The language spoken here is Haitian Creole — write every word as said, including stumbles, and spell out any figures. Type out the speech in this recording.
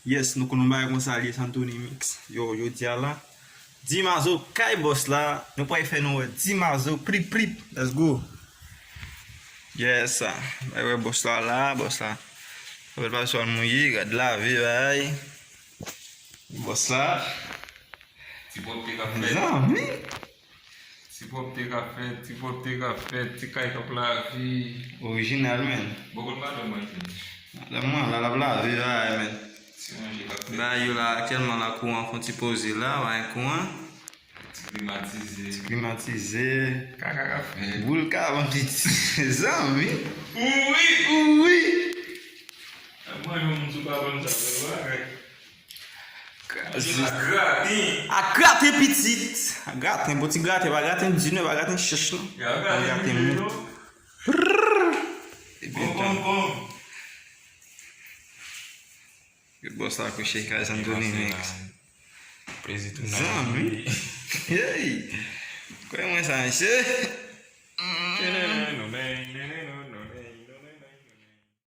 Yes, nou konn yon bagay konsa li ye, Santoni Mix. Yo, jodi a la, Dimazo kay bòs la, nou pral fè nou wè Dimazo, prip, prip, let's go. Yes, sa. Bay wè bòs la la, bòs la. Fè pa sòl mouye, gad lave, bay. Bòs la. Ti pwòpte k ap fèt. Zanmi. Ti pwòpte k ap fèt, ti pwòpte k ap fèt, ti kay k ap lave. Orijinal, men. Bon, konn madanm mwen, men. Madanm mwen, la, l ap lave, bay, men. Ti ranje k ap fèt. Bay yo la, aktyèlman la, kouran fè yon ti poze la, bay kouran. Ti klimatize. Ti klimatize. Kaka k ap fèt. Boul kabann piti. Zanmi. Wi. Wi. Mwen, yon moun sou kabann sa, se bagay. Kraze. A graten. A graten pitit. A graten, bon ti graten, pa graten dinè, pa graten chèch non. Ya, pa graten mou. Prrrr. Epi bon, bon, bon. Yo bòs la kouche kay Santoni Mix. Plezi tou nan zanmi. Hey. Kwè mwen sa, mesye.